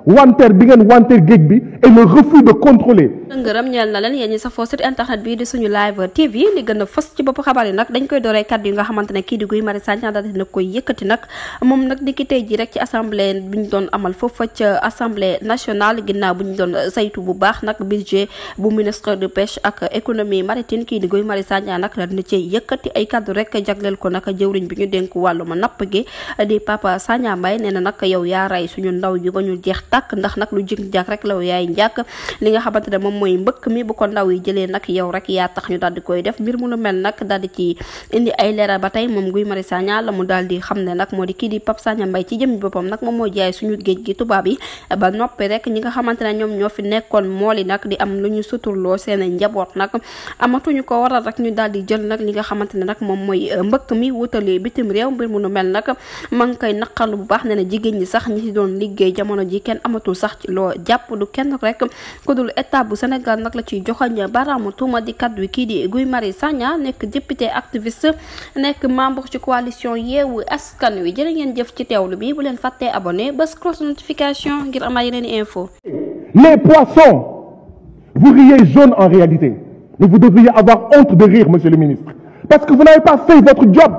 wanteer bi ngeen wanteer géej bi et le refus de contrôler. ngërëm ñeel na leen yéen ñi safoo site internet bi di suñu live TV li gën a fës ci bopp xabaar yi nag dañ koy dooree kàddu yi nga xamante ne kii di Guy Marius Sagna daal dina koy yëkkati nag moom nag ni ki tey ji rek ci assemblée bi ñu doon amal foofa ca assemblée nationale ginnaaw bu ñu doon saytu bu baax nag budget bu ministre de pêche ak économie maritime kii di Guy Marius Sagna nag daal dina ci yëkkati ay kàddu rek jagleel ko nag jëwriñ bi ñu dénk wàllum napp gi di Papa Sagna Mbaye nee na nag yow yaa rey suñu ndaw ji ba ñu jeex tàkk ndax nag lu jig njàkk rek la yaay njàkk li nga xamante ne moom mooy mbëkk mi bu ko ndaw yi jëlee nag yow rek yaa tax ñu daal di koy def mbir mu lu mel nag daal di ci indi ay leeral ba tey moom Guy Marius Sagna la mu daal di xam ne nag moo di kii di Papa Sagna Mbaye ci jëmmi boppam nag moom moo jaay suñu géej gi tubaab yi ba noppi rek ñi nga xamante ne ñoom ñoo fi nekkoon mool yi nag di am lu ñu suturloo seen njaboot nag amatuñu ko waral rek ñu daal di jël nag li nga xamante ne nag moom mooy mbëkk mi wutali bitim réew mbir mu nu mel nag ma ngi koy naqarlu bu baax ne na jigéen ñi sax ñi ci doon liggéey jamono ji kenn amatul sax ci loo jàpp du kenn rek ku dul état bu Sénégal nag la ciy joxañ baraamu tuuma di kaddu wi kii di Guy Marius Sagna nekk député activiste nekk membre ci coalition Yewwi Askan Wi jërë ngeen jëf ci teewlu bi bu leen fàttee abonné bës cloche notification ngir amaat yeneen info. Les poissons, vous riez jaune en réalité, mais vous devriez avoir honte de rire, monsieur le ministre, parce que vous n'avez pas fait votre job.